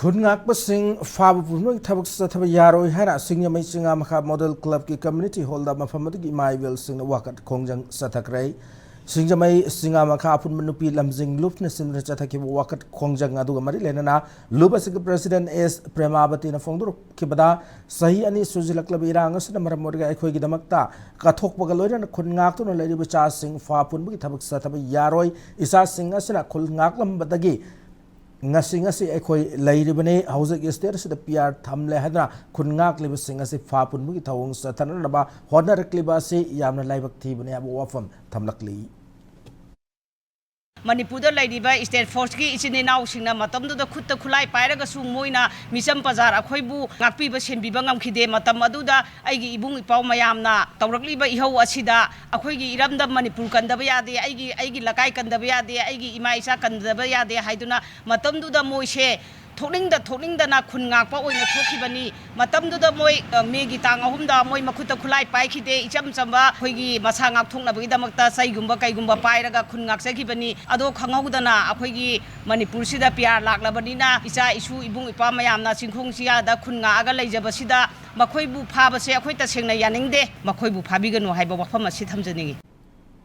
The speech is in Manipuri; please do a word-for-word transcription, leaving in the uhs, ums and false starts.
ꯈꯨꯟ ꯉꯥꯛꯄꯁꯤꯡ ꯐꯥꯕ ꯄꯨꯝꯕꯒꯤ ꯊꯕꯛ ꯆꯠꯊꯕ ꯌꯥꯔꯣꯏ ꯍꯥꯏꯅ ꯁꯤꯡꯖꯃꯩ ꯆꯤꯉꯥꯃꯈꯥ ꯃꯣꯗꯦꯜ ꯀ꯭ꯂꯕꯀꯤ ꯀꯝꯃ꯭ꯌꯨꯅꯤꯇꯤ ꯍꯣꯜꯗ ꯃꯐꯝ ꯑꯗꯨꯒꯤ ꯏꯃꯥ ꯏꯕꯦꯜꯁꯤꯡꯅ ꯋꯥꯀꯠ ꯈꯣꯡꯖꯪ ꯆꯠꯊꯈ꯭ꯔꯦ꯫ ꯁꯤꯡꯖꯃꯩ ꯆꯤꯉꯥꯃꯈꯥ ꯑꯄꯨꯟꯕ ꯅꯨꯄꯤ ꯂꯝꯖꯤꯡ ꯂꯨꯞꯅ ꯁꯤꯟꯗꯨꯅ ꯆꯠꯊꯈꯤꯕ ꯋꯥꯀꯠ ꯈꯣꯡꯖꯪ ꯑꯗꯨꯒ ꯃꯔꯤ ꯂꯩꯅꯅ ꯂꯨꯞ ꯑꯁꯤꯒꯤ ꯄ꯭ꯔꯁꯤꯗꯦꯟ ꯑꯦꯁ ꯄ꯭ꯔꯦꯃꯥꯕꯇꯤꯅ ꯐꯣꯡꯗꯣꯔꯛꯈꯤꯕꯗ, ꯆꯍꯤ ꯑꯅꯤ ꯁꯨꯖꯤꯜꯂꯛꯂꯕ ꯏꯔꯥꯡ ꯑꯁꯤꯅ ꯃꯔꯝ ꯑꯣꯏꯔꯒ ꯑꯩꯈꯣꯏꯒꯤꯗꯃꯛꯇ ꯀꯠꯊꯣꯛꯄꯒ ꯂꯣꯏꯅꯅ ꯈꯨꯟ ꯉꯥꯛꯇꯨꯅ ꯂꯩꯔꯤꯕ ꯏꯆꯥꯁꯤꯡ ꯐꯥ ꯄꯨꯟꯕꯒꯤ ꯊꯕꯛ ꯆꯠꯊꯕ ꯌꯥꯔꯣꯏ꯫ ꯏꯆꯥꯁꯤꯡ ꯑꯁꯤꯅ ꯈꯨꯟ ꯉꯥꯛꯂꯝꯕꯗꯒꯤ ꯉꯁꯤ, ꯉꯁꯤ ꯑꯩꯈꯣꯏ ꯂꯩꯔꯤꯕꯅꯤ꯫ ꯍꯧꯖꯤꯛ ꯁ꯭ꯇꯦꯠ ꯑꯁꯤꯗ ꯄꯤ ꯑꯥꯔ ꯊꯝꯂꯦ ꯍꯥꯏꯗꯨꯅ ꯈꯨꯟ ꯉꯥꯛꯂꯤꯕꯁꯤꯡ ꯑꯁꯤ ꯐꯥ ꯄꯨꯟꯕꯒꯤ ꯊꯧꯑꯣꯡ ꯆꯠꯊꯅꯅꯕ ꯍꯣꯠꯅꯔꯛꯂꯤꯕ ꯑꯁꯤ ꯌꯥꯝꯅ ꯂꯥꯏꯕꯛ ꯊꯤꯕꯅꯤ ꯍꯥꯏꯕ ꯋꯥꯐꯝ ꯊꯝꯂꯛꯂꯤ꯫ ꯃꯅꯤꯄꯨꯔꯗ ꯂꯩꯔꯤꯕ ꯁ꯭ꯇꯦꯠ ꯐꯣꯔꯁꯀꯤ ꯏꯆꯤꯟ ꯏꯅꯥꯎꯁꯤꯡꯅ ꯃꯇꯝꯗꯨꯗ ꯈꯨꯠꯇ ꯈꯨꯠꯂꯥꯏ ꯄꯥꯏꯔꯒꯁꯨ ꯃꯣꯏꯅ ꯃꯤꯆꯝ ꯄ꯭ꯔꯖꯥ ꯑꯩꯈꯣꯏꯕꯨ ꯉꯥꯛꯄꯤꯕ ꯁꯦꯟꯕꯤꯕ ꯉꯝꯈꯤꯗꯦ꯫ ꯃꯇꯝ ꯑꯗꯨꯗ ꯑꯩꯒꯤ ꯏꯕꯨꯡ ꯏꯄ꯭ꯋꯥ ꯃꯌꯥꯝꯅ ꯇꯧꯔꯛꯂꯤꯕ ꯏꯍꯧ ꯑꯁꯤꯗ ꯑꯩꯈꯣꯏꯒꯤ ꯏꯔꯝꯗꯝ ꯃꯅꯤꯄꯨꯔ ꯀꯟꯗꯕ ꯌꯥꯗꯦ, ꯑꯩꯒꯤ, ꯑꯩꯒꯤ ꯂꯩꯀꯥꯏ ꯀꯟꯗꯕ ꯌꯥꯗꯦ, ꯑꯩꯒꯤ ꯏꯃꯥ ꯏꯆꯥ ꯀꯟꯗꯕ ꯌꯥꯗꯦ ꯍꯥꯏꯗꯨꯅ ꯃꯇꯝꯗꯨꯗ ꯃꯣꯏꯁꯦ ꯊꯣꯛꯅꯤꯡꯗ ꯊꯣꯛꯅꯤꯡꯗꯅ ꯈꯨꯟ ꯉꯥꯛꯄ ꯑꯣꯏꯅ ꯊꯣꯛꯈꯤꯕꯅꯤ꯫ ꯃꯇꯝꯗꯨꯗ ꯃꯣꯏ, ꯑ, ꯃꯦꯒꯤ ꯇꯥꯡ ꯑꯍꯨꯝꯗ ꯃꯣꯏ ꯃꯈꯨꯠꯇ ꯈꯨꯠꯂꯥꯏ ꯄꯥꯏꯈꯤꯗꯦ꯫ ꯏꯆꯝ ꯆꯝꯕ ꯑꯩꯈꯣꯏꯒꯤ ꯃꯁꯥ ꯉꯥꯛꯊꯣꯛꯅꯕꯒꯤꯗꯃꯛꯇ ꯆꯩꯒꯨꯝꯕ ꯀꯩꯒꯨꯝꯕ ꯄꯥꯏꯔꯒ ꯈꯨꯟ ꯉꯥꯛꯆꯈꯤꯕꯅꯤ꯫ ꯑꯗꯣ ꯈꯪꯍꯧꯗꯅ ꯑꯩꯈꯣꯏꯒꯤ ꯃꯅꯤꯄꯨꯔꯁꯤꯗ ꯄꯤ ꯑꯥꯔ ꯂꯥꯛꯂꯕꯅꯤꯅ ꯏꯆꯥ ꯏꯁꯨ ꯏꯕꯨꯡ ꯏꯄ꯭ꯋꯥ ꯃꯌꯥꯝꯅ ꯆꯤꯡꯈꯣꯡ ꯆꯤꯌꯥꯗ ꯈꯨꯟ ꯉꯥꯛꯑꯒ ꯂꯩꯖꯕꯁꯤꯗ ꯃꯈꯣꯏꯕꯨ ꯐꯥꯕꯁꯦ ꯑꯩꯈꯣꯏ ꯇꯁꯦꯡꯅ ꯌꯥꯅꯤꯡꯗꯦ꯫ ꯃꯈꯣꯏꯕꯨ ꯐꯥꯕꯤꯒꯅꯨ ꯍꯥꯏꯕ ꯋꯥꯐꯝ ꯑꯁꯤ ꯊꯝꯖꯅꯤꯡꯏ꯫